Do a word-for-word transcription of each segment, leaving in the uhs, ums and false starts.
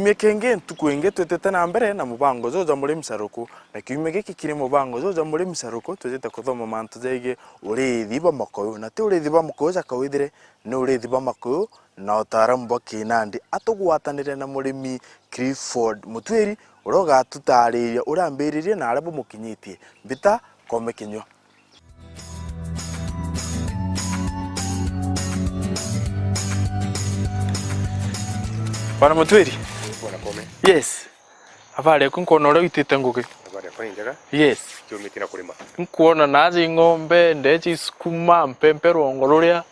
Kiumia kingi, ntuku ingi, twitite na mbere na mubango juju jwa Murimi Caruku. Na kiumia giki kiri mubango juju jwa Murimi Caruku, twitite kuthoma mantu jegie uriithi bwa makuyu. Na ti uriithi bwa makuyu ja kawithire, ni uriithi bwa makuyu na utaaramu bwa kinandi. Atugwatanire na murimi Clifford Mutwiri, uria ugatutaariria uria ambiririe na aria bumukinyitie. Mbita kome kinyua. Bwana Mutwiri. Bwana Kome. Yes. Habari yaku, nkwona uria witite ngugi. Habari yakwa ni njega. Yes. Kiumite na kurima. Nkwona naji ng'ombe, ndeji sukuma, mpempe rwongo ruria.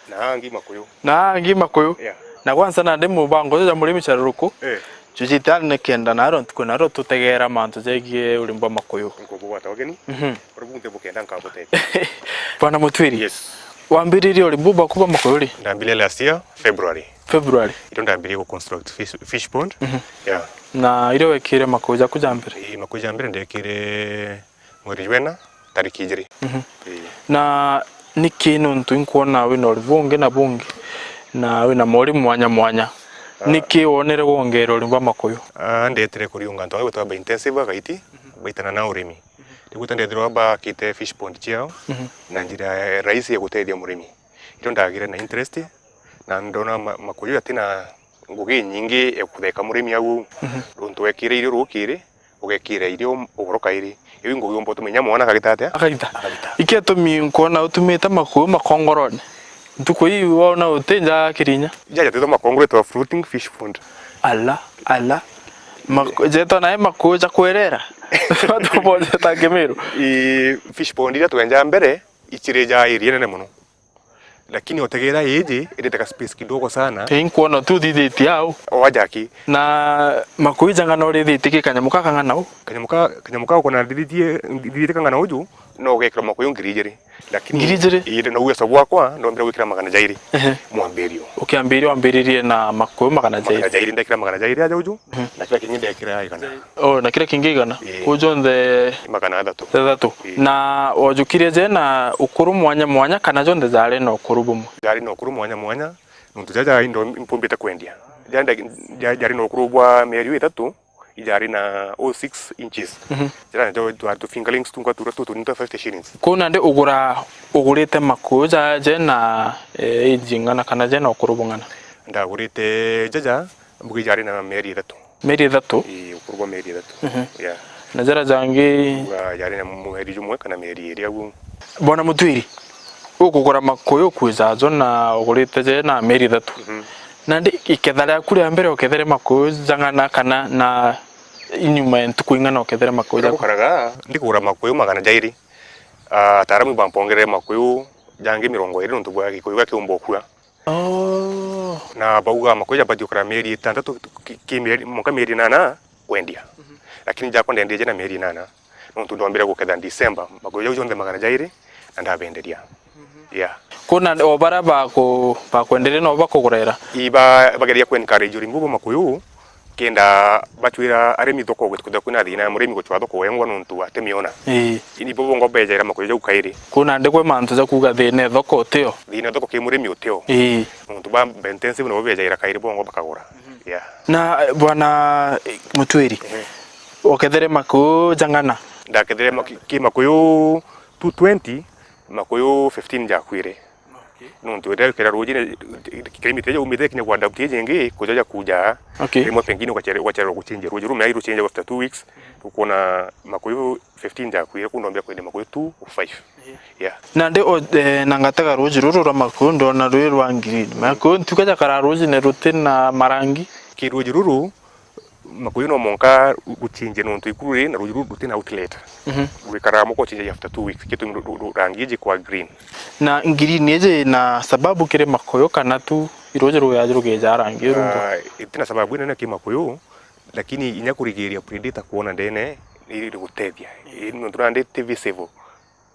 Na angi makuyu. Na angi makuyu. Yeah. Na kwanza nandi mubango juju jwa Murimi Caruku. Eh. Jujite ari nikenda naro ntuku naro tutegeera mantu jegie urimi bwa makuyu. Nkubugwata ugeni. Mhm. Uria bunthe bukenda nkabutethia. Bwana Mutwiri. Yes. Wambiririe urimi bwaku bwa makuyu ri? Ndambire last year, February. February. Irio ndambiririe gu construct fish, fish pond. Mhm. Yeah. Na irio wekire makuyu jaku ja mbere? Ii, makuyu ja mbere ndekire mweri jwena, tariki ijiri. Mhm. Ii. Na niki nontu inkwona wina urimi bungi na bungi, na wina maurimi mwanya mwanya? Ah. Niki wonere wongeera urimi bwa makuyu? Ah, ndetire kuriunga antu aa gwitwa ba intensive agriculture, baitana na urimi. Riu gwita ndethirwa bakite fish pond ciao, mhm, na njira ya rahisi ya gutethia murimi. Irio ndagire na interest, na ndona ma-, makuyu atina ngugi inyingi ya kutheka murimi au. Mhm. Untu wekire irio rukiri, ugekira irio ugoro kairi. Iu ngugi umba utume inya mwana akagita atia? Akagita. Akagita. Iki atumi nkwona utumite makuyu makongorone. Ntuku ii wona uti nja kirinya. Jaja tito makongoro etwa floating fish pond. Ala, ala. Mak-, jetwa nae makuyu ja kwerera. Watu bojeta Kimiru. I fish pond iria twenja mbere, ichiri ja area nene muno. Lakini otegera iji, irite ka space kidogo sana. Ii, nkwona tu thithitie au. O ajaki. Na makuyu jang'ana urithitie ki kanyamu ka kang'ana u? Kanyamu ka, kanyamu ka ukona thithitie, thithitie kang'ana uju, no ugekirwa makuyu ngiri ijiri. Lakini ngiri ijiri? Ii, na uwezo bwakwa, ndombire gwikira magana jairi. Ehe. Mwambirio. Ukiambiria wambiririe na makuyu magana jairi? Magana jairi, ndekira magana jairi aja uju, mhm, na kira kingi ndekira igana. Oh, na kira kingi igana? Ii. Kuu jonthe magana athatu. Athatu. Ii. Na wajukire je na ukuru mwanya mwanya kana jonthe jari na ukuru bumwe? Jari na ukuru mwanya mwanya, nontu jaja indo mpumbite kwendia. Jari, ja-, jari na ukuru bwa mieri ithatu, ijari na oh six inches. Mhm. Jara najo twa tu fingerlings tu ngwa tura tu tunini twa fifty shillings. Kuu nandi ugura, ugurite makuyu jaje na, eh, age ing'ana kana je na ukuru bung'ana? Ndagurite jaja, mbuga ijari na mieri ithatu. Mieri ithatu? Ii, ukuru bwa mieri ithatu. Mhm. Yeah. Na jara jangi? Mbuga jari na mweri jumwe kana mieri iri au. Bwana Mutwiri, ukugura makuyu kwija jo na ugurite je na mieri ithatu. Mhm. Nandi iketha riaku ria mbere ukethere makuyu jang'ana kana na inyuma ya ntuku ing'ana ukethere makuyu jaku? Uria gukaraga, ndikugura makuyu magana jairi. Ah, ataaramu bampongerere makuyu jangi mirongo iri nontu bwa gikuyu gakiumba ukua. Oh. Na bauga makuyu jabati gukara mieri itantatu, ki, ki mieri, mwanka mieri inana kwendia. Mhm. Lakini jakwa ndendie je na mieri inana. Nontu ndombire guketha December, makuyu jau jonthe magana jairi, na ndabenderia. Mhm. Yeah. Kuna o bara baku-, bakwenderia no bakugurera? Ii, ba-, bageria ku encourage urimi bu bwa makuyu, kenda bacwira arimi thoko, gwit-, kwithirwa kwina thina ya murimi gucwa thoko wengwa nontu atimiona. Ii. Ini bo bongo bejaira makuyu jau kairi. Kuna ndi kwi mantu ja kuuga thina e thoko utio? Thina e thoko ki murimi utio. Ii. Nontu ba intensive nabo bejaira kairi bongo bakagura. Mhm. Yeah. Na, eh, bwana, eh, Mutwiri, ehe, ukethere makuyu jang'ana? Ndakethere maki-, ki makuyu two twenty, makuyu fifteen jakwire. Okay. Nontu riria ukera rujine, climate iria umite kinya ku adapt iji ingi, kuja ja kuja. Okay. Rimwe pengine ugachere-, ugachererwa guchenjia ruji, rumea iruchenjagwa after two weeks, ukwona makuyu fifteen jakwire, ku ndombia kwendia makuyu two or five. Yeah. Yeah. Nandi o, eh, na ngatega ruji ruru rwa makuyu, ndona rwi rwa green. Makuyu ntuka jakara rujine ruti na marangi? Ki ruji ruru, makuyu no mwanka ruchenjie nontu ikuru ri na ruji ruru ruti na outlet. Mhm. Rwikara muka uchenjagia after two weeks, gitumi ru-, ru-, ru-, rangi iji kwa green. Na green iji na sababu kiri makuyu kana tu iruji ruyaji rugeja rangi urungu? Ah, itina sababu inene ki makuyu, lakini inya kurigiria predator kwona ndene, ni gutethia. Ii, nontu nandi ti visible.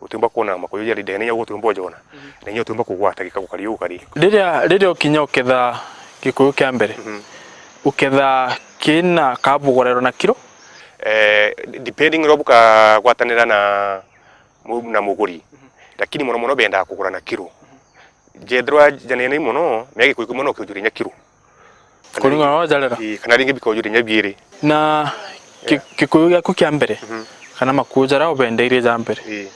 Utiumba kwona makuyu jari ndene inya utiumba ujona. Mhm. Na inya utiumba kugwata gika gukari uu kari. Riria, riria ukinya uketha gikuyu kia mbere, mhm, uketha kina kabugorero na kiro? Eh, depending uria bukagwatanira na mu-, na muguri. Mhm. Lakini mono mono bendaga kugura na kiro. Mhm. Jethirwa janene mono, mea gikuyu kimwe no kiujure inya kiro. Kuringana na uria jarera. Ii, kana ringi bikaujuria inya biiri. Na ki-, Yeah. Gikuyu giaku kia mbere, Mhm. kana makuyu jaria ubendeirie ja mbere, Ii.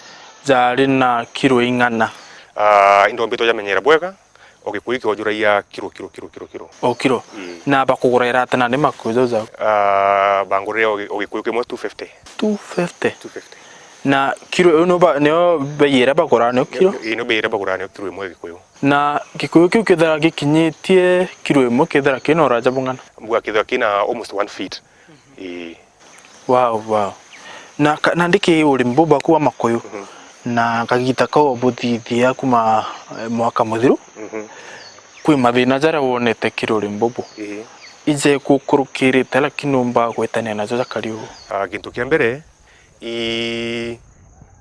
jari na kiro ing'ana? Ah, indombitwe jamenyera bwega, o gikuyu kiojuragia kiro, kiro, kiro, kiro, kiro. O kiro? Ii. Na bakuguraira atia nandi makuyu jau jau? Ah, bangurire o gi-, o gikuyu kimwe two fifty. Two fifty? Two fifty. Na kiro iu nio ba-, nio bei iria baguraga nio kiro? Ii, nio bei iria baguraga nio kiro imwe gikuyu. Na gikuyu kiu kethira gikinyitie kiro imwe, kethira kina uraja bung'ana? Mbuga kethira kina almost one feet. Ii. Wow, wow. Na ka-, nandi ki urimi buu bwaku bwa makuyu, Mhm. na kagita kau ubuthithia kuma, eh, mwaka muthiru, Mhm. kwi mathina jaria wonete kiri urimi bubu? Ii. Ije gukurukirite, lakini umba gwetania najo jakari uu? Ah, gintu kia mbere, ii,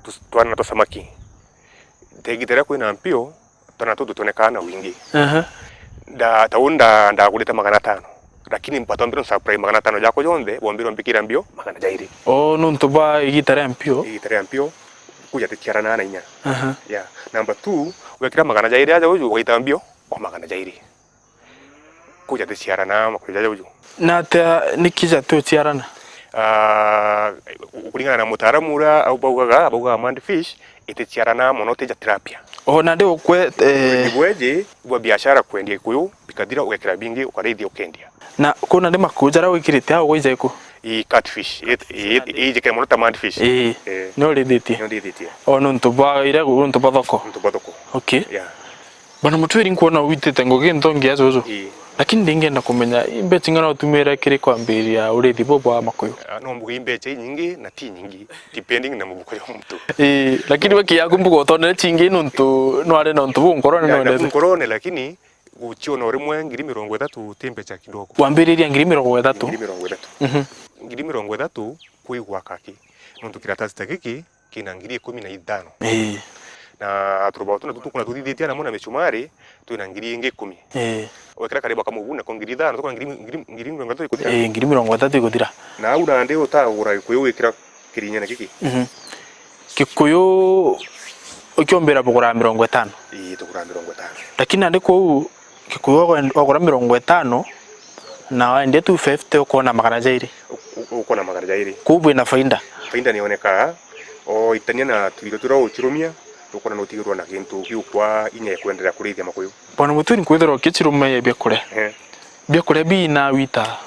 tus-, twana twa samaki. Tegita riria kwina mpio, twana tutu tutionekaa na wingi. Aha. Nda-, ta uu nda-, ndagurite magana atano. Lakini batwambire supply magana atano jakwa jonthe, bombire mbikira mbio magana jairi. O, nontu bwa igita ria mpio? Igita ria mpio, kuja ticiaranaa na inya. Aha. Yeah. Number two, wekira magana jairi aja uju, ugaita mbio o magana jairi. Kuja ticiaranaa makuyu jaja uju. Na atia niki jati uciarana? Ah, kuringana na mutaaramu uria au baugaga, baugaga mud fish, iticiaranaa mono tija tilapia. O, nandi ukwe, eh, Ni bweji bwa biashara kwendia ikuyu, bikathira ugekira bingi, ukarithia ukendia. Na kuu nandi makuyu jaria wikirite au gwija iku? Ii, catfish. Ii, ii, ii, ijikire mono ta mud fish. Ii, Eh. ni urithitie? Ni ndithitie. O, nontu bwa iria, nontu bwa thoko? Nontu bwa thoko. Okay. Yeah. Bwana Mutwiri, nkwona witite ngugi nthongi ya juju. Ii. Lakini ndingenda kumenya, i mbecha ing'ana utumire kiri kwambiria urithi buu bwa makuyu? Ah, no mbuge i mbecha inyingi na ti nyingi, depending na mubuko jwa muntu. Ii, lakini we kiaku mbuga utonere chingi nontu nwari na untu buu nkorone. Ya, na nwendete. Nkorone, lakini guchiona o rimwe ngiri mirongo ithatu ti mbecha kidogo. Wambiriria ngiri mirongo ithatu? Ngiri mirongo ithatu. Mhm. Ngiri mirongo ithatu kwigua kaki. Nontu kiratasi ta giki, kina ngiri ikumi na ithano. Ii. Na turubao tuna tutukuna tuthithitie namo na micumari, twina ngiri ingi ikumi. Ii. Wekira kariba ka mubune ko ngiri ithano, tuka ngiri, ngiri, ngiri mirongo ithatu ikuthira. Ii, ngiri mirongo ithatu ikuthira. Na au nandi utagura gikuyu wikira kirinyene giki. Mhm. Gikuyu ukiombira bugura mirongo itano. Ii, tugura mirongo itano. Lakini nandi kuu Gikuyu wagura, wagura mirongo itano, na wendia two fifty, ukona magana jairi. U-, u-, ukona magana jairi. Kuu bwina faida. Faida nionekaga, o itania na tuindo turia uchirumia, ukona nutigirwa na gintu giukwa inya ya kwenderea kurithia makuyu. Bwana Mutwiri, nkwithirwa ukichirumia biakuria. Ehe. Biakuria bina wita?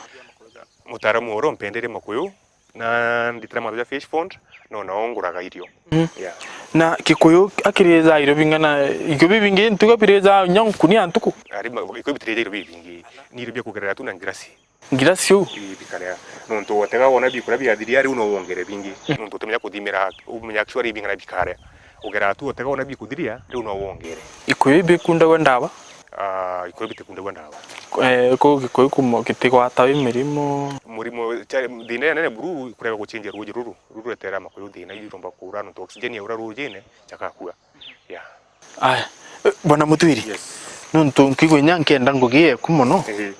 Mutaaramu uria umpenderie makuyu, na nditira mantu ja fish pond, no nao nguraga irio. Mm. Yeah. Na Gikuyu akirija irio bing'ana, irio bibingi ntuga birija inya nkunia ntuku? Ari ma-, Gikuyu bitirija irio bibingi. Ni irio bia kugerera tu na ngirasi. Ngirasi uu? Ii, bikaria. Nontu otega wona bikuria biathiria, riu no wongere bingi. Mm. Nontu utimenya kuthimira, umenya actually bing'ana bikaria. Ugera tu otega wona bikuthiria, riu no wongere. Ikuyu ibikundagwa ndawa? Ah, ikuyu bitikundagwa ndawa. Eh, kuu Gikuyu kumo-, gitigwatawi mirimo? Murimo, cha-, thina ya nene buru kurega guchinjia ruuji ruru, ruru rwetera makuyu thina, iromba kuura nontu oxygen yaura ruujine, jakakua. Yeah. Aya, eh, Bwana Mutwiri? Yes. Nontu nkigwa inya nkenda ngugi yeku mono. Ehe.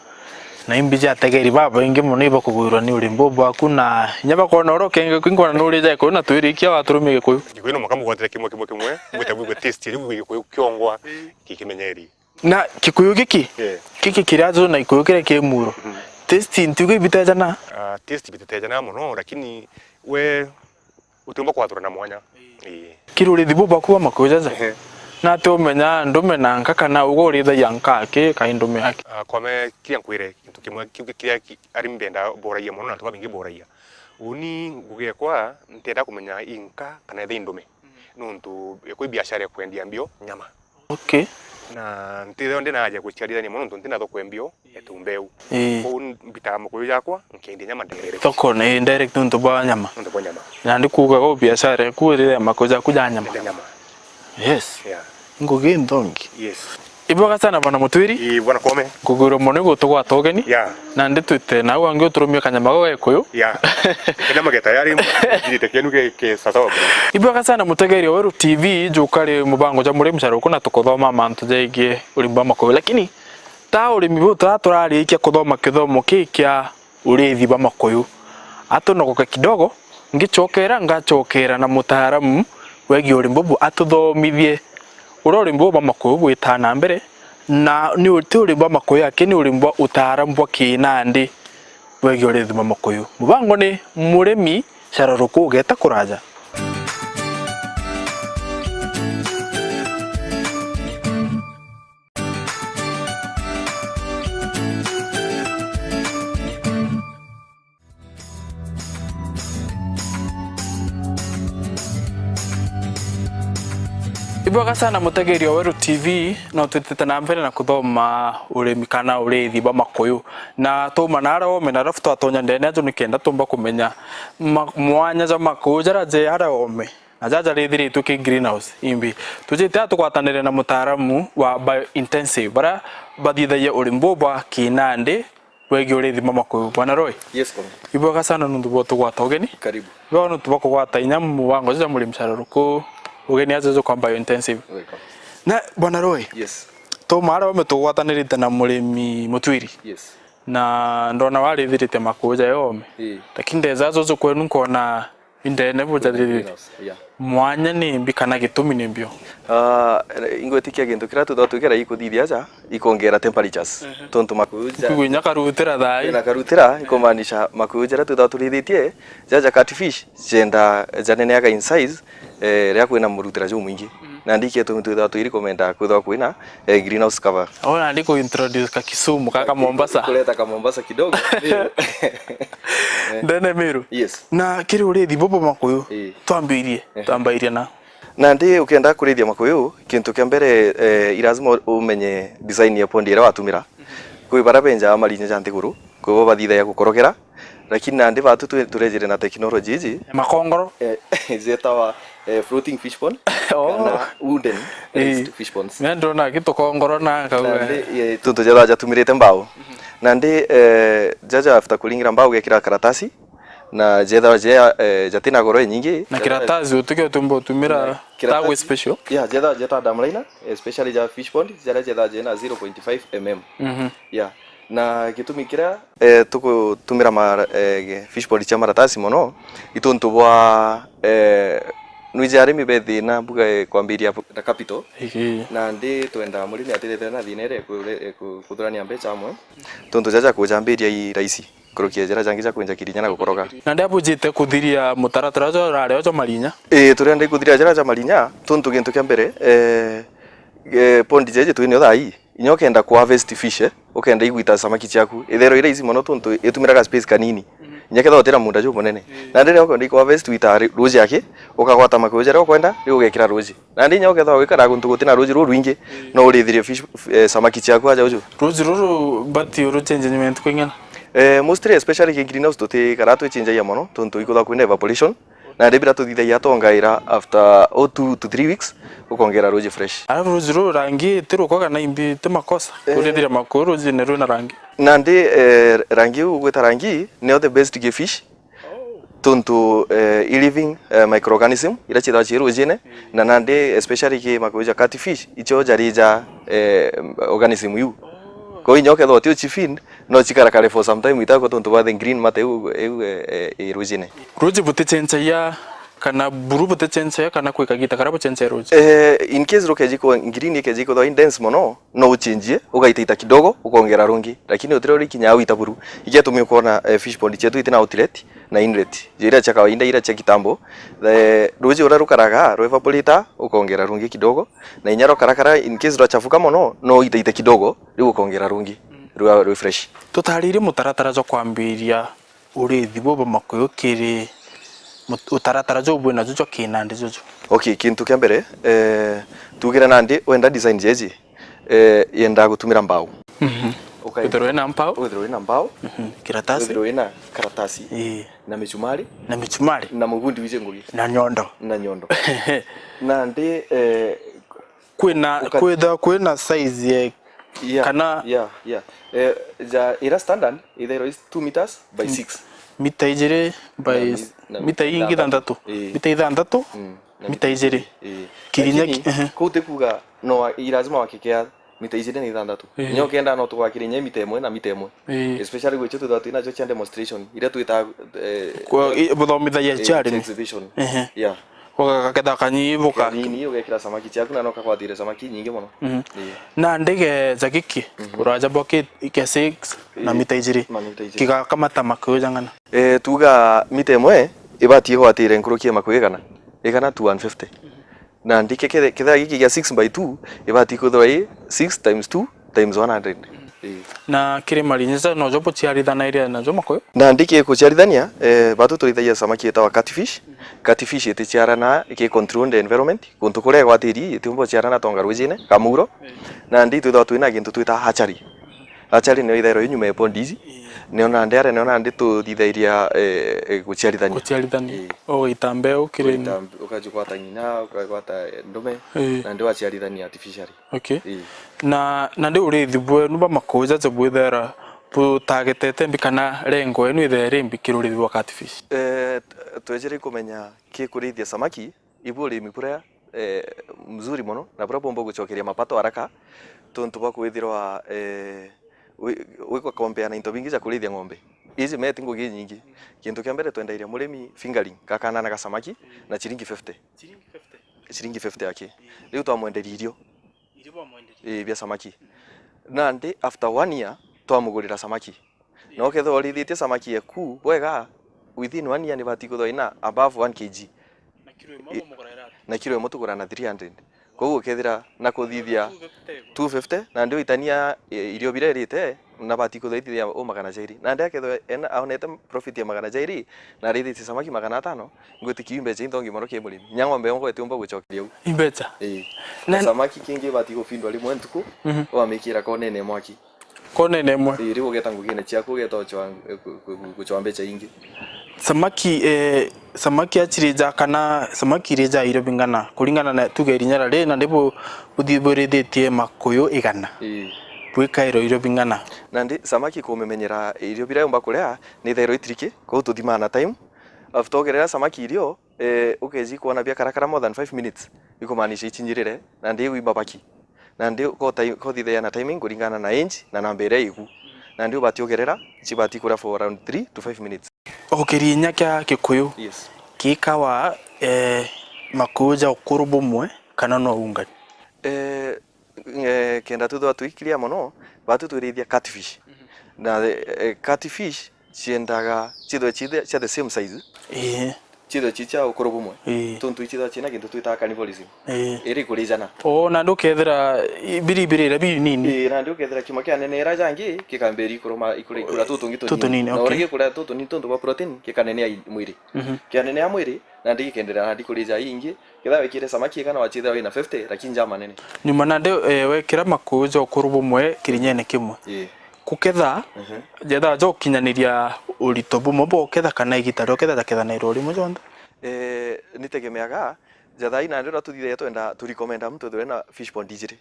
Na imbi ja ategeri babaingi mono ibakugwirwa ni urimi buu bwaku, na inya bakona uria ukenge kwingwa na nuri ja Gikuyu na twirikia waturumia Gikuyu. Gikuyu no maka mugwatire kimwe, kimwe, kimwe, mwite bwigwe taste, riu Gikuyu kiongwa, gikimenyeri. Na Gikuyu giki, Yeah. giki kiria juju na Gikuyu kiria ki muuro. Mhm. Taste ntiuga ibitejana? Ah, taste bititejana mono, lakini we utiumba kwathura na mwanya. Ii. Kiri urithi buu bwaku bwa makuyu jaja? Ehe. Na ati umenya ndume na nka kana uga urithagia nka aki, kai ndume aki? Ah, kwame kiria nkwire, gintu kimwe kiu kiria ki-, arimi benda boragia mono na antu babingi boragia. Uni ngugi ekwa, ntenda kumenya i nka kana ethia i ndume. Mhm. Nontu ekwa i biashara ya kwendia mbio nyama. Okay. Na ntithagirwa ndina haja ya guciarithania mono nontu ntina thoko ya mbio ya tumbeu. Ii. Kwou mbitaga makuyu jakwa, nkendia nyama direct. Thoko ni direct nontu bwa nyama. Nontu bwa nyama. Na ndi kuuga uu biashara eku iri ya makuyu jaku ja nyama. Ndia nyama. Yes. Yeah. Ngugi nthongi. Yes. Ibwega sana bwana Mutwiri. Ii, bwana Kome. Nkugwirwa mono igutugwata ugeni. Yeah. Na ndi twite nau angi uturumie kanyama gau ga Gikuyu. Yeah. Kanyama ge tayari, njirite kienu ke, ke sawa sawa, bro. Ibwega sana mutegeri wa Weru T V, njuka ri mubango ja muri mucaruku na tukuthoma mantu jegii urimi bwa makuyu. Lakini ta urimi buu ta turarikia kuthoma kithomo kii kia urithi bwa makuyu, atunogoke kidogo, ngicokera, ngacokera na mutaaramu wegii urimi bubu atuthomithie uria urimi buu bwa makuyu bwitaa na mbere, Na ni u-, ti urimi bwa makuyu aki, ni urimi bwa utaaramu bwa kinandi bwegie urithi bwa makuyu. Mubango ni murimi, cara ruku ugeta kuraja. Ibwega sana mutegeria wa Weru T V, no twitite na mbere na kuthoma urimi kana urithi bwa makuyu. Na tuma na aria ome, na alafu twatonya ndene ajo nikenda tumba kumenya ma-, mwanya ja makuyu jaria je aria ome, na jaja jarithiritwe ki greenhouse imbi. Tujite a tugwatanire na mutaaramu wa biointensive, baria bathithagia urimi buu bwa kinandi bwegie urithi bwa makuyu. Bwana Roy, yes, Kome. Ibwega sana nuntu bwa tugwata ugeni. Karibu. Ibwega nuntu bwa kugwata inya mubango juja murimi cara ruku ugeni aja jukwa biointensive. Welcome. Na Bwana Roy, yes, tuma aria ome tugwatanirite na murimi Mutwiri. Yes. Na ndona warithirite makuyu jae ome. Ii. Lakini ndeza juju kwenu nkona indene bujathirire. Greenhouse, yeah. Mwanya ni mbi kana gitumi ni mbio? Ah, ingwitikia gintu kiria twithagwa twikira ikuthithia aja, ikongera temperatures. Ehe. Tontu makuyu ja- Kwigua inya karutira thaa ii. Na karutira, ikumaanisha makuyu jaria twithagwa turithitie, jaja catfish, jenda janeneaga in size, eh, riria kwina murutira jumwingi. Mm. Nandi ikio gitumi twithagwa twi recommend kwithagwa kwina, eh, greenhouse cover. Oh, nandi ku introduce ka Kisumu, ka, ka Mombasa. Kuleta ka Mombasa kidogo. Ndene Meru. Yes. Na kiri urithi bubu makuyu, ii, twambirie, ehe, twambairie na. Nandi ukienda kurithia makuyu, kintu kia mbere, eh, i lazima umenye design ya pond iria watumira. Mhm. Kwi baria benjaga marinya ja nthiguru, kwi bo bathithagia gukorokera, lakini nandi batu tu-, turejire na technology iji. Makongoro? Eh, zietawa, eh, floating fish pond, oh, kana wooden raised, ii, fish ponds. Mimi ndona gitukongoro na kauga. Nandi, eh, tuntu jethaga jatumirite mbao. Mhm. Nandi, eh, jaja after kuringira mbao ugekira karatasi, na jethawa je, eh, jatina goro inyingi. Na kiratasi utige utumba utumira, na kiratasi, tagwe special. Yeah, jethawa jeta damliner, especially ja fish pond, jaria jethawa jena zero point five M M. Mhm. Yeah. Na gitumi kiria, eh, tugutumira ma-, eh, fish pond cia maratasi mono, ituntu bwa, eh, nwiji arimi be thina mbuga, eh, kwambiria na capital. Ii. Nandi twenda murimi atirethera na thina iria iku-, iku-, kuthurania mbeca amwe. Tontu jaja kujambiria i raisi. Nkuruki ya jira jangi ja kwinja kirinya na gukoroga. Na ndia bujite kuthiria mutaratara uju urari uju marinya? Ii, turenda ikuthiria jira ja marinya, tontu gintu kia mbere, eh, eh, pond jeje twinio thaa ii, inya ukenda ku harvest fish, eh, ukenda igwita samaki ciaku, itherwa ira ici mono tontu itumiraga space kanini. Mhm. Inya kethwa utira munda jumunene. Ii. Na riria ukenda iku harvest wita ri-, ruji aki, ukagwata makuyu jaria ukwenda, riu ugekira ruji. Nandi inya ukethirwa wikara guntu gutina ruji rurwingi, ii, no urithirie fish, f-, eh, samaki ciaku aja uju. Ruji ruru bati uruchenje nyuma ya ntuku ing'ana? Eh, mostly, especially ki greenhouse, tutikara twichenjagia mono, tontu ikwithirwa kwina evaporation. Nandi bira tuthithagia twongaira after, oh, two to three weeks, ukongera ruji fresh. Alafu ruji ruru rangi ti rukwa kana imbi ti makosa? Eh. Kurithiria makuyu rujine rwina rangi? Nandi, eh, rangi uu ugwita rangi, nio the best ki fish. Tontu, eh, i living, eh, microorganism, iria ciithagwa cii rujine, na nandi especially ki makuyu ja catfish, icio jari ja, eh, organism iu. Kwou inya ukethirwa uti uci feed, no cikarakare for some time itagwa tontu bwa the green matter iu, iu, eh, eh, i rujine. Ruji buticenjagia kana buru buticenjagia kana kwi kagita karia bucenjagia ruji? Eh, in case rukeji kwa green ikeji kwithirwa i dense mono, no uchenjie, ugaitaita kidogo, ukongera rungi. Lakini utire urikinya au ita buru. Igiatumi ukwona, eh, fish pond cietu itina outlet na inlet. Iria cia kawaida, iria cia kitambo. Eh, ruji uria rukaraga, rwa evaporator, ukongera rungi kidogo. Na inya rwakarakara, in case rwachafuka mono, no uitaite kidogo, riu ukongera rungi, rwa, rwi fresh. Tutaririe mutaratara jwa kwambiria urithi buu bwa makuyu kiri mut-, utaratara juu bwina juju jwa kinandi juju? Okay, kintu kia mbere, eh, tugire nandi wenda design jeji, eh, yendaa gutumira mbao. Mhm. Ukai- Withirwe wina mbao. Withirwe wina mbao. Mhm. Kiratasi. Withirwe wina karatasi. Ii. Na michumari. Na michumari. Na mubundi wije ngugi. Na nyondo. Na nyondo. Nandi, eh, kwina, uka- kwitha kwina size ye, yeah, kana yeah, yeah. Eh, ja ira standard, ithairwa is two meters by six. Mita ijiri by na mi-, na mita mita ingi ithanthatu. Ithanthatu. Ii. Mita ithanthatu, mm, na mita ijiri. Ii. Kirinya. Lakini ki-, ehe. Kuu ti kuuga no wa-, i lazima wakikea mita ijiri na ithanthatu. Ii. Inya ukenda no tugwakire inya mita imwe na mita imwe. Ii. Especially gwicio twithagwa twinacio cia demonstration, iria twitaga, eh, kwa, i-, buthomithagia, eh, cia arimi. Exhibition. Ehe. Yeah. Ugaketha kanyibu ka. Kanini, ugekira samaki ciaku na no kakwatire samaki nyingi mono. Mhm. Ii. Na ndege ja giki, mhm, uraja bwa ki-, kia six na, ii, mita ijiri. Na mita ijiri. Kigakamata makuyu jang'ana. Eh, tuga mita imwe ibati igwatire nkuruki ya makuyu igana, igana to one fifty. Mhm. Na ndike kethe-, kethira giki gia six by two ibati kwithirwa i six times two times one hundred. Ii. Na kiri marinyi ja nojo buciarithanairia najo makuyu? Na ndiki kuciarithania, eh, batu turithagia samaki itawa catfish. Catfish iticiarana, iki controlled environment, kuntu kuria igwatiri itiumba guciarana tonga rwijine, kamuro. Ii. Na ndi twithagwa twina gintu twita hatchery. Hatchery nio ithairwa i nyuma ya pond iji. Ii. Nio nandi aria, nio nandi tuthithairia, eh, eh, guciarithania. Guciarithania. Ii. Ugaita mbeu kiri. Ugaita mbe-, ukajigwata ng'ina, ukagwata, eh, ndume, ii, nandi waciarithania artificially. Okay. Ii. Na, na ndi uriithi bwenu bwa makuyu jaja bwithera butagetete mbi kana rengo yenu ithere mbi kiri uriithi bwa catfish? Eh, t-, twejire kumenya ki kurithia samaki, ibu urimi buria, eh, mzuri mono, na buria bumba gucokeria mapato haraka, tontu bwa kwithirwa, eh, wi-, wikwa compare na into bingi ja kurithia ng'ombe. Iji meti ngugi inyingi. Kintu kia mbere twendairia murimi fingering, gakanana ga samaki, na chiringi fifty. Chiringi fifty? Chiringi fifty aki. Ii. Riu twamwenderia irio. Irio bwamwenderia? Ii, bia samaki. Nandi after one year, twamugurira samaki. Ii. Na ukethirwa urithitie samaki eku bwega, within one year nibati kwithirwa ina above one K G. Na kilo imwe, ii, mumuguraira atia? Na kilo imwe tugura na three hundred. Koguo ukethira na kuthithia two fifty, nandi uitania, e, irio biria irite, na bati kuthithia u magana jairi. Nandi akethirwa ena, aonete profit ya magana jairi, na arithitie samaki magana atano, ngwitikia i mbecha inthongi mono ki murimi. Nya ng'ombe yongwa itiumba gucokeria u. I mbecha? Ii. Na na samaki kingi bati gufindwa rimwe ntuku, mhm, wamikira konene mwaki. Konene imwe. Ii, riu ugeta ngugine ciaku, ugeta ucwa-, gu-, gu-, gucwa mbecha ingi. Samaki, eh, samaki achirija kana samaki irija irio bing'ana, kuringana na tuge irinya ria ri, na ndibu buthi-, burithitie makuyu igana. Ii. Bwikairwo irio bing'ana. Nandi samaki kumimenyera irio biria yumba kuria, ni ithairwa itiriki, kou tuthimaa na time. After ugerera samaki irio, eh, ukeji kwona bia karakara more than five minutes, ikumaanisha ichinyirire, nandi iu ibabaki. Nandi ko tai-, ko thithia na timing kuringana na inch na namba iria iku. Nandi ubati ugerera, chibati kuria for around three to five minutes. O kirinya kia Kikuyu, yes, kikawa, eh, makuja ukuru bumwe kana no ungani? Eh, eh, kenda twithwa twi clear mono, batu twirithia catfish. Mhm. Na, eh, catfish ciendaga chithwe chithe cia the same size. Ii. Chithwe chi cia ukuru bumwe. Ii. Tontu ichithwa china gintu twitaga cannibalism. Ii. Iri kurijana. Oo, na ndukethira i-, biri ibiri iria binini. Ii, na ndukethira kimwe kianene ira jangi kikambiri ikuruma, ikura, ikura tutungi tunini. Tutunini, okay. Na uria gikura tutunini tontu bwa protein, kikanenea i-, mwiri. Mhm. Kianenea mwiri, nandi gikenderea nandi kurija ingi. Ketha wikire samaki igana wachithira wina fifty, lakini njama nene. Nyuma nandi, eh, wekira makuja ukuru bumwe kirinyene kimwe. Ii. Kuketha, mhm, jetha jokinyaniria urito bumwe bwa uketha kana igita ria uketha jakethanairwa rimwe jonthe? Eh, nitegemeaga, jethai nandi uria tuthithagia twenda, tu recommend muntu ethirwe na fish pond ijiri.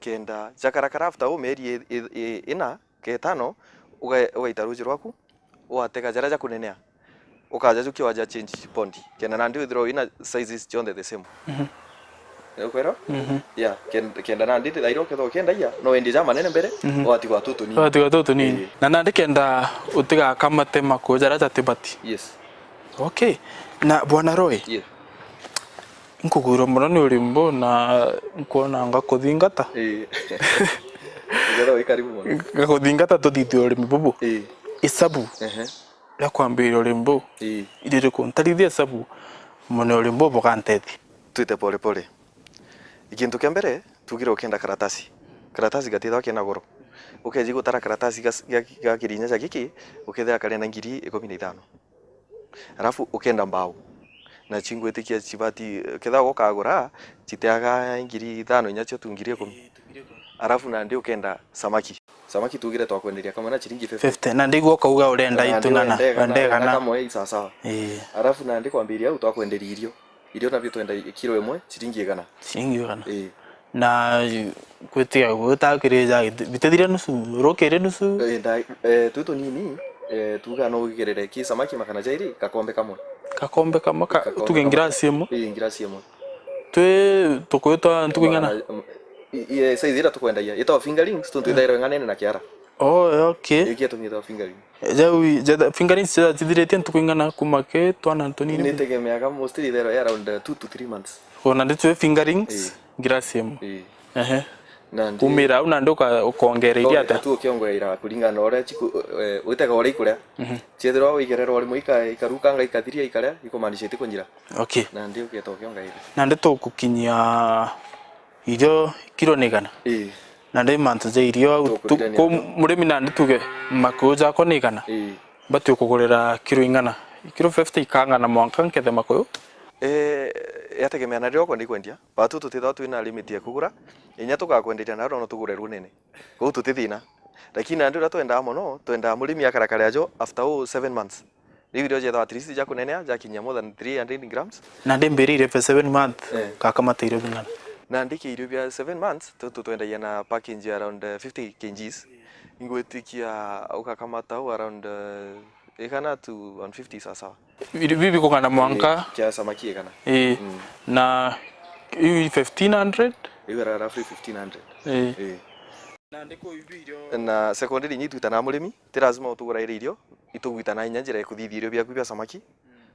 Kenda jakarakara after u mieri i-, i-, i-, ina, ka itano, uga-, ugaita ruji rwaku, ugatega jaria jakunenea, ukajajukia waja change pond. Kenda nandi withirwa wina sizes cionthe the same. Mhm. Ukwirwa? Mhm. Yeah, ken-, kenda nandi thaira ukethwa ukiendagia, no wendie ja manene mbere, mhm, ugatigwa tu tunini. Ugatigwa tu tunini. Ii. Na nandi kenda utigakamate makuja jaria jatibati. Yes. Okay. Na Bwana Roy, yes, nkugwirwa mono ni urimi buu na nkwona ngakuthingata. Ii. Ugetha wi karibu mono. Ngakuthingata tuthithie urimi bubu. Ii. Isabu, ehe, ria kwambiria urimi buu, ii, iririku? Ntarithia isabu, mune urimi buu bugantethia. Twite pole pole. Ikintu kia mbere, tugire ukenda karatasi. Karatasi gatithagwa kena goro. Ukeji gutara karatasi ga, ga, ga kirinya ja giki, ukethira karenda ngiri ikumi na ithano. Alafu ukenda mbao. Na chingwitikia chibati, ketha gukagura, chiteaga ngiri ithano inya cio tu ngiri ikumi. Ii, tu ngiri ikumi. Alafu nandi ukenda samaki. Samaki tugire twakwenderia kamwe na chiringi fifty. Fifty. Na ndigua ukauga urenda itung'ana, urenda igana. Kamwe i sawa sawa. Ii. Alafu nandi kwambiria au twakwenderia irio. Irio nabio twenda i-, kiro imwe, chiringi igana. Chiringi igana. Ii. Na gwitiga gutakirija, bitethire nusu, rukiri nusu? Eh, nda-, eh, twi tunini, eh, tuga no ugerere ki samaki makana jairi, gakombe kamwe. Gakombe kamwe ka, gakombe tuge kamwe. Ngirasi imwe? Ii, ngirasi imwe. Twi tukuyu twa ntuku ing'ana? Magana, mm, i-, i-, eh, size iria tukwendagia, itagwa fingerlings, tontu ithairwa ing'anene na kiara. Oh, okay. Ikiatumia ta fingering. Jau, jatha, fingerings jatha cithiritie ntuku ing'ana kuma ki twana tunini? Ni tegemeaga mostly itherwa ya around uh, two to three months. Ona ndi twi fingerings, eh, ngirasi imwe. Eh. Ehe. Nandi kumira au nandi uka-, ukongereria ata? Tu ukiongereira kuringana na uria ciku-, eh, witega uria ikuria. Mhm. Ciethirwa wigererwa rimwe ika-, ikarukanga ikathiria ikaria, ikumaanisha itikunjira. Okay. Nandi uketa ukiongereria. Nandi tugukinyia irio kiro ni igana? Ii. Nandi mantu ja irio au tu-, ku murimi nandi tuge makuyu jakwa ni igana? Ii. Mbati ukugurira kiro ing'ana? Kiro fifty ikang'ana mwanka nkethe makuyu? Eh, yategemea na riria ukwenda ikwendia. Batu tutithagwa twina limit ya kugura, inya tugakwenderia nario no tugure runene. Kwou tuti thina. Lakini nandi uria twendaa mono, twendaa murimi akarakare ajo after u seven months. Riu irio jethagwa at least ja kunenea, jakinyia more than three hundred grams. Na ndi mbirire for seven months, eh, gakamata irio bing'ana? Na ndikia irio bia seven months, tu, tu twendagia na package ya around eh, fifty kilograms. Ingwitikia ugakamata u around eh, igana to one fifty sawa sawa. Irio biu bikung'ana mwanka? Eh, kia samaki igana. Eh, mm, na iu fifteen hundred? Iu ara roughly fifteen hundred. Eh. Eh. Na ndiko iu irio. Na secondary inya itwitana murimi, ti lazima utuguraire irio, itugwitana inya njira ya kuthithia irio biaku bia samaki,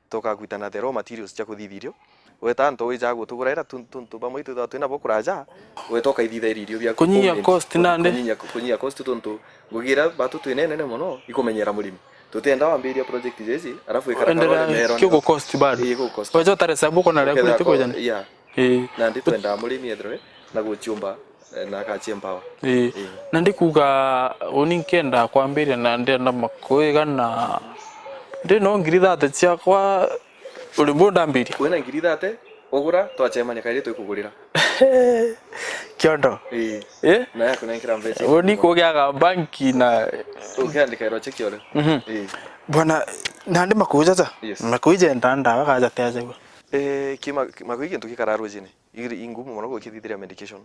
tukagwitana the raw materials cia kuthithia irio. Weta antu wijaga gutuguraira tu-, tuntu bamwe itwithagwa twinabo kuraja, weta ukaithithaira irio biaku. Kunyia cost nandi? Kunyia, kunyia cost tuntu ngugi iria batu twina inene mono ikumenyera murimi. Tutienda wambiria project jeji, alafu ikara endelea karo mero. Kiko cost bado. Ii, iko cost. Weja utare sabu uko na ria kuri tiko jana. Yeah. Ii. Nandi twendaa murimi ethirwe na guciumba eh, na akaciempower. Ii. Ii. Na ndikuga uni nkenda kwambiria na ndenda makuiga na ndi no ngiri thate ciakwa uri mbu ndambiria. Wina ngiri thate ugura twacemania kairi twikugurira. Kiondo. Ii. Eh? Na yaku nenkira mbeca. Uni kugiaga banki na ukiandika iro cheki ore. Mhm. Ii. Bwana nandi makuijaja. Yes. Makuijenda ndawa kaja teajagwa. Eh, kima makuigi ntu gikara rujini. Iri ingumu mono gukithithiria medication.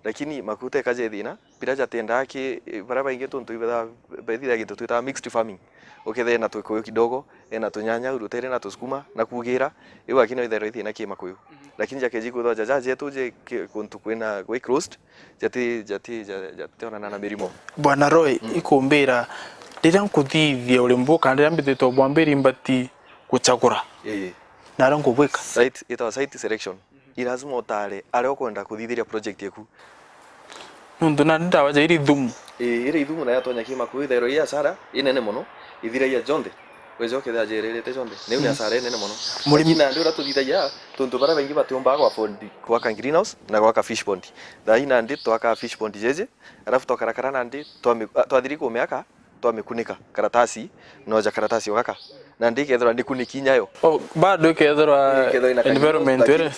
Lakini makuta ikaja ithina, biria jatiendaa ki, baria baingi tuntu ibethaa, bethithagia gintu twitaga mixed farming. Ukethira ena tukuyu kidogo, ena tunyanya, rutere na tusukuma, na kugira, iu aki no itherwe ithina ki makuyu. Lakini jakeji kwithwa jaja jetu je ki-, kuntu kwina, gwi closed, jati, jati, ja-, jationana na mirimo. Bwana Roy, ikumbira, riria nkuthithia urimi buu kana riria mbitite ubwambiri mbati gucagura. Ii. Naria nkubwika. Site, itawa site selection. I lazima utare aria ukwenda kuthithiria project eku. Nontu nandi ndawa ja iri ithumu. Ii, iri ithumu na yatonya kima kuu ithairwa i asara inene mono, ithiragia jonthe. Weja ukethira jeririte jonthe. Niu ni asara inene mono. Murimi. Lakini nandi uria tuthithagia, tontu baria baingi batiumbaga gwa afford gwaka greenhouse na gwaka fish pond. Thaa ii nandi twaka fish pond jeje, alafu twakarakara nandi twami-, a, twathiri kumiaka, twamikunika karatasi, noja karatasi ugaka. Na ndikethirwa ndikuniki nyayo. Oh, bado ikethirwa environment ere.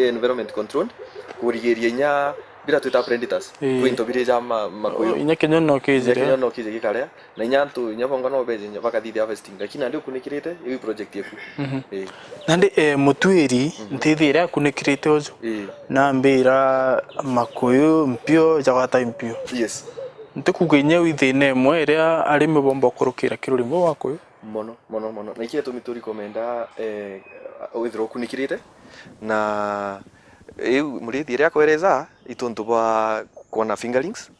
Environment controlled. Kurigiria inya bira twita predators. Ii. Kwi into biri ja ma-, makuyu. Oh, inya kinyoni no kije. Inya kinyoni no kije gikaria. Na inya antu inya bonga no beje inya bakathithia harvesting. Lakini nandi ukunikirite iu project yeku. Mhm. Ii. Nandi eh, mutwiri ntithire akunikirite uju. Ii. Nambira makuyu mpio jagwata mpio. Yes. Ntikuga inya wi thina imwe iria arimi bomba ukurukira kirurimo gwa kuyu. Mono, mono, mono. Na ikio gitumi turikomenda, eh, withirwa ukunikirite. Na iu murithi iria akwereza, itontu bwa kwona fingerlings.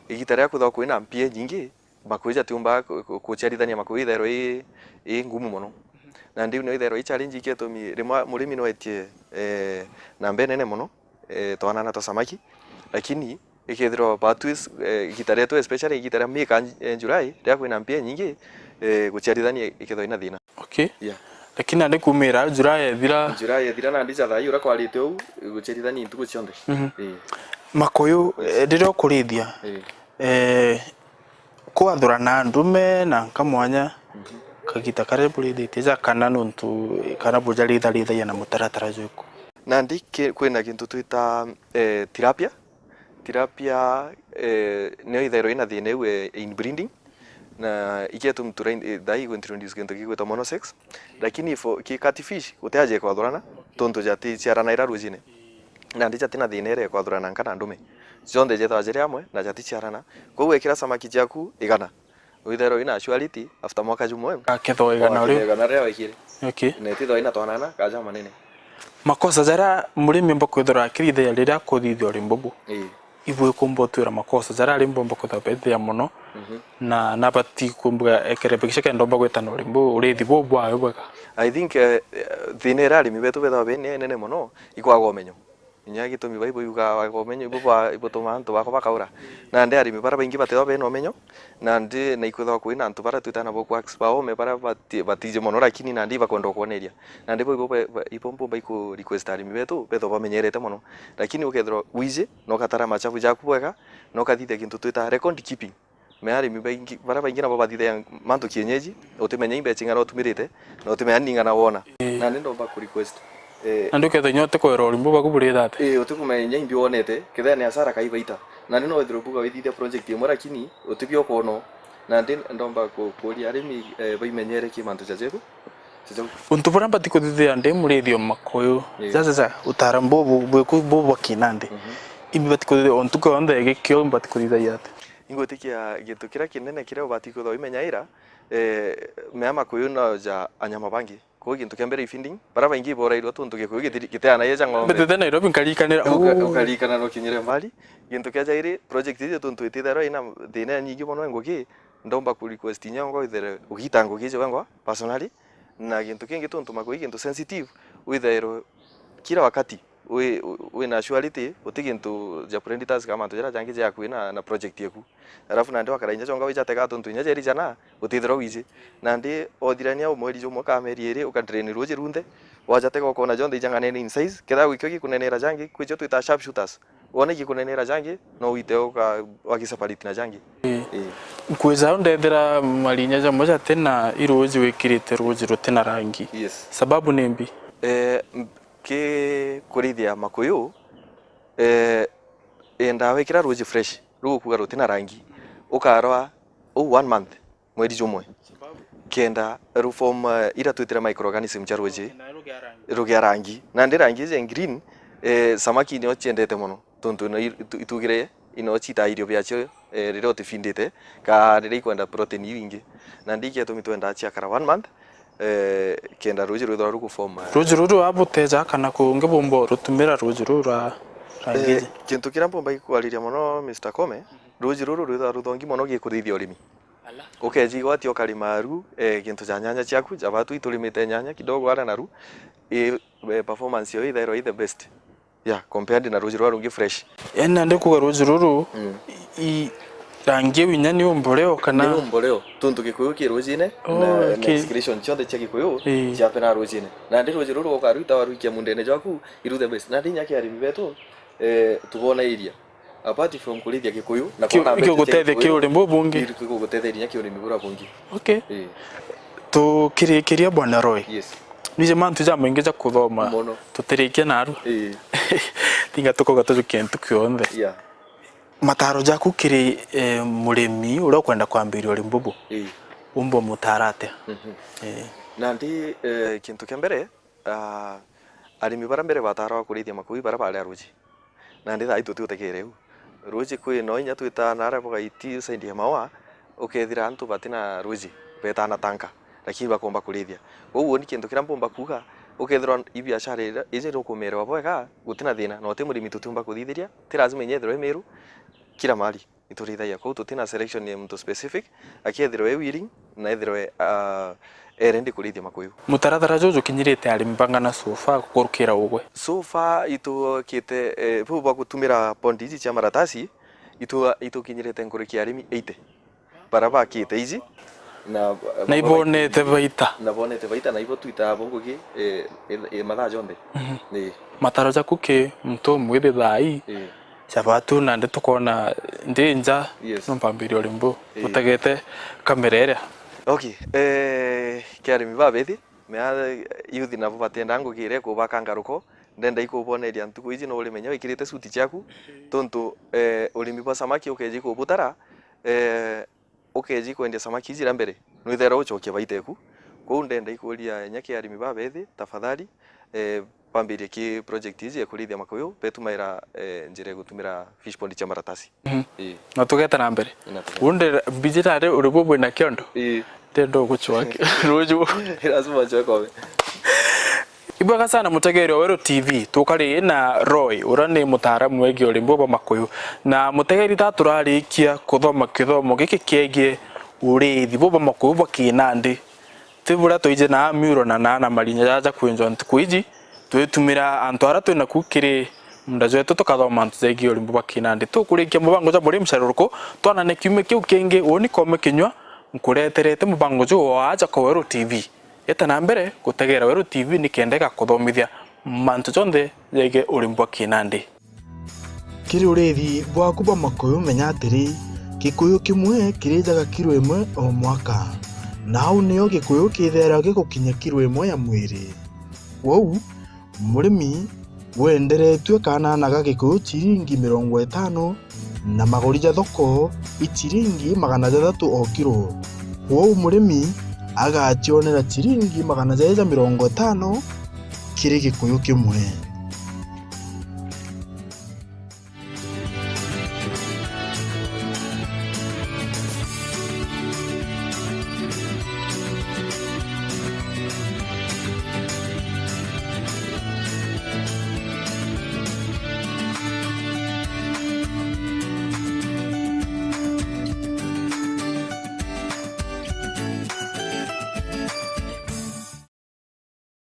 Igita riria kwithagwa kwina mpia inyingi, makuyu jatiumbaga ku-, ku-, kuciarithania makuyu ithairwa i, i ngumu mono. Na ndiu nio ithairwa i challenge ikio gitumi rimwe murimi no etie, eh, namba inene mono. Eh, twanana twa samaki, lakini ikethirwa batu is, eh, igita rietu especially igita ria May ka, eh, July, ria kwina mpia nyingi, eh, guciarithania ikethirwa ina thina. Okay. Yeah. Lakini nandi kumira July ethira. July ethira nandi ja thaa ii uria kwarite uu, guciarithania ntuku cionthe. Mhm. Eh. Makuyu, eh, riria ukurithia, eh, eh, kwathurana ndume na nka mwanya, mhm, kagita karia burithitie ja kana nontu kana bujaritharithagia na mutaratara jwiku? Nandi ki-, kwina gintu twita, eh, tilapia. Tilapia, eh, nio ithairwa ina thina iu, eh, in breeding. Na ikio gitumi tura-, eh, thaa ii gu introduce gintu gigwitwa monosex. Lakini for ki catfish, gutiaja ikwathurana, tontu jaticiaranaira rujine. Nandi jatina thina iria ikwathurana nka na ndume. Jonthe jethagwa jiri amwe na jaticiarana. Kwou wekira samaki ciaku igana, withairwa wina surety after mwaka jumwe. Akethagwa igana riu. Igana riria wekire. Okay. Na itithagwa ina twanana kaja manene. Makosa jaria murimi omba kwithirwa akirithagia riria akuthithia urimi bubu. Ii. ibwikumba utwira makosa jaria arimi bomba kwithirwa beethithia mono, mhm, na nabati kumbuga ekerebekisha kenda omba gwita na urimi bu-, urithi buu bwawe bwega? I think, eh, eh, thina iria arimi betu bethagwa bene nene mono, ikwaga umenyo. Inya gitumi baibo iugaga umenyo ibo bwa-, ibutumaa antu bakwa bakaura. Nandi arimi baria baingi batithagwa bena umenyo, nandi na ikwithagwa kwina antu baria twitaga nabo quacks ba oome baria bati-, batiji mono, lakini nandi ibakwenda ukwoneria. Nandi bo ibo be-, be-, ibo mbumba iku request arimi betu bethagwa bamenyerete mono. Lakini ukethirwa wiji, na ukatara machafu jaku bwega, na ukathithia gintu twitaga record keeping. Me arimi baingi, baria baingi nabo bathithagia mantu kienyeji, utimenya imbecha ing'ana utumirite, na utimenya ni ing'ana wona. Ii. Nandi ndomba ku request, eh, nandi ukethira inya utikwira urimi bwaku burithate. Ii, utikumenya inya imbi wonete, kethira ni hasara kai baita. Nandi no withirwe buga withithia project imwe, lakini utibio kwono. Nandi ndomba ku-, kuria arimi, eh, baimenyere ki mantu jajeku. Untu buria mbati kuthithia ndi murithio makuyu. Ii. Jaja ja, utaaramu bubu bwiku bubu bwa kinandi. Mhm. Imbi mbati kuthithia o ntuku yonthe gikio mbati kuthithagia ati? Ingwitikia gintu kiria kinene kiria ubati kwithirwa uimenyaira, eh, mea makuyu no ja anyama bangi. Kwou gintu kia mbere i feeding, baria baingi iborairwe tuntu gikuyu giti-, giteanagia ja ng'ombe. Mbitite Nairobi nkarikanira, uka-, uu, ukarikana no kinyire mbali. Gintu kia jairi, project iji tuntu itithairwa ina thina nyingi mono ngugi, ndomba ku request inya ngo withire ugita ngugi iji wengwa personally. Na gintu kingi, tuntu makuyu i gintu sensitive, withairwe kila wakati wi, wi, wina surety, guti gintu ja predators kana mantu jaria jangi ja akui na, na project eku. Alafu nandi wakara inya jonga wijatega tuntu inya jeri jana, utithirwa wiji. Nandi othirania o mweri jumwe ka mieri iri, ukadrain ruji runthe, wajatega ukona jonthe ijang'anene in size, kethira gwikio gikunenera jangi, kwijo twita sharp shooters. Wona igikunenera jangi, no wite uka-, wagiseparate na jangi. Ii. Ii. Nkwija ndethira marinya jamwe jatina iruji wikirite ruji rutina rangi. Yes. Sababu ni mbi? Eh, m-, ki kurithia makuyu, eh, enda wikira ruji fresh, rugukuga rutina rangi, ukarwa uu one month. Mweri jumwe. Kenda ru form, eh, ira twitire microorganism cia ruji rugia rangi. Nandi rangi iji green, eh, samaki nio ciendete mono. Tontu ino i-, itu-, itugire ino citaa irio biacio, eh, riria utifindite, ka riria ikwenda protein iu ingi. Nandi ikio gitumi twenda ciakara one month, eh, kenda ruji rwithirwa rugu form, eh. Ruji ruru abuteja kana kungi bumba rutumira ruji ruru ra rangi iji? Eh, gintu kiria mbumba ikwariria mono, Mister Kome, ruji ruru rwithirwa ruthongi mono gikurithia urimi. Ukeji igwati ukarima aru, eh, gintu ja nyanya ciaku, ja batu iturimite nyanya kidogo aria naru, i, eh, performance yo ithairwa i the best. Yeah, compared na ruji rwa rungi fresh. Yaani nandi kuga ruji ruru, mm, i, i, rangi iu inya ni umboreo kana? Ni umboreo. Tuntu gikuyu ki rujine, oh, na, na okay, excretion cionthe cia gikuyu, ii, ciapena rujine. Nandi ruji ruru ukaruta waruikia mundene jwaku, iru the best. Nandi inya ki arimi betu, eh, tubona iria. Apart from kurithia gikuyu na ki-, kwona mbeca cia gikuyu, ki urimi bubungi? Ki-, ki gugutetheria kinya ki urimi buria bungi. Okay. Ii. Tukirikiria, Bwana Roy. Yes. Nije mantu jamaingi ja kuthoma. Mono. Tutirikia naru. Ii. Tinga tukuga tujukie ntuku yonthe. Yeah. Mataro jaku kiri, eh, murimi uria ukwenda kwambiria urimi bubu. Ii. Umba umutara atia? Mhm. Ii. Nandi, eh, kintu kia mbere, ah, arimi baria mbere batarwa kurithia makuyu baria bari a ruji. Nandi thaa ii tutiutegere u. Ruji kwi no inya twita naria Bugaiti side ya Maua, ukethira antu batina ruji, betaa na tanka, lakini bakomba kurithia. Kwou uuni kintu kiria mbumba kuuga, ukethirwa i biashara iria, iji nukumerewa bwega, gutina thina, na uti murimi tutiumba kuthithiria, ti lazima inya ithirwe i Meru, kila mahali. Iturithagia kuu, tutina selection ya muntu specific, akiethirwa e willing na ethirwe, ah, e ready kurithia makuyu. Mutaratara juju jukinyirite arimi bang'ana so far gukurukira ugwe? So far itukite, eh, buu bwa gutumira pond iji cia maratasi, itu-, itukinyirite nkuruki ya arimi eighty. Bara bakite iji, na, na ibonete baita. Na bonete baita, na ibo twitaga bo ngugi, eh, eh, eh, mathaa jonthe. Mhm. Ii. Mataro jaku ki muntu umwithi thaa ii? Ii. Jaba tu nandi tukona ndi nja, yes, no mpambirie urimi buu. Ii. Utegete kamera iria. Okay, eh, ki arimi babithi, mea youth nabo batienda ngugi iria ikubaka ngaruko, ndenda ikuboneria ntuku iji no urimenya wikirite suti ciaku, tontu, eh, urimi bwa samaki ukeji kubutara, eh, ukeji kwendia samaki iji ria mbere, nwithaira ucokia baita eku. Kwou ndenda ikuria inya ki arimi babethi, tafadhali, eh, bambirie ki project iji ya kurithia makuyu, betumaira, eh, njira ya gutumira fish pond cia maratasi. Mhm. Ii. Na tugeta na mbere. Na tugeta. Unde mbiji nari uri bubwi na kiondo? Ii. Ndenda ugucwake. Ruju. Lazima ncweke obe. Ibwega sana mutegeri wa Weru T V, tukari na Roy, uria ni mutaaramu wegii urimi bwa makuyu. Na mutegeri, ta turarikia kuthoma kithomo giki kiegie uriithi bwa makuyu bwa kinandi, ti buria twiji na Miuro na na na marinya jaja kwinjwa ntuku iji, twitumira antu aria twinaku kiri munda jwetu tukathoma antu jegii urimi bwa kinandi. Tukurikia mubango jwa Murimi Sharuruku, twanane kiumia kiu kingi, uuni Kome Kinyua nkureterete mubango juu wa aja kwa Weru T V. Eta na mbere gutegera Weru T V nikenda igakuthomithia mantu jonthe jegii urimi bwa kinandi. Kiri uriithi bwaku bwa makuyu, menya atiri, gikuyu kimwe kirijaga kiro imwe o mwaka, na au nio gikuyu kitheragwa gigukinya kiro imwe ya mwiri. Kwou, murimi wenderetue kananaga gikuyu ciringi mirongo itano, na maguri ja thoko i ciringi magana jathatu o kiro. Kwou murimi agacionera ciringi magana jairi ja mirongo itano kiri gikuyu kimwe.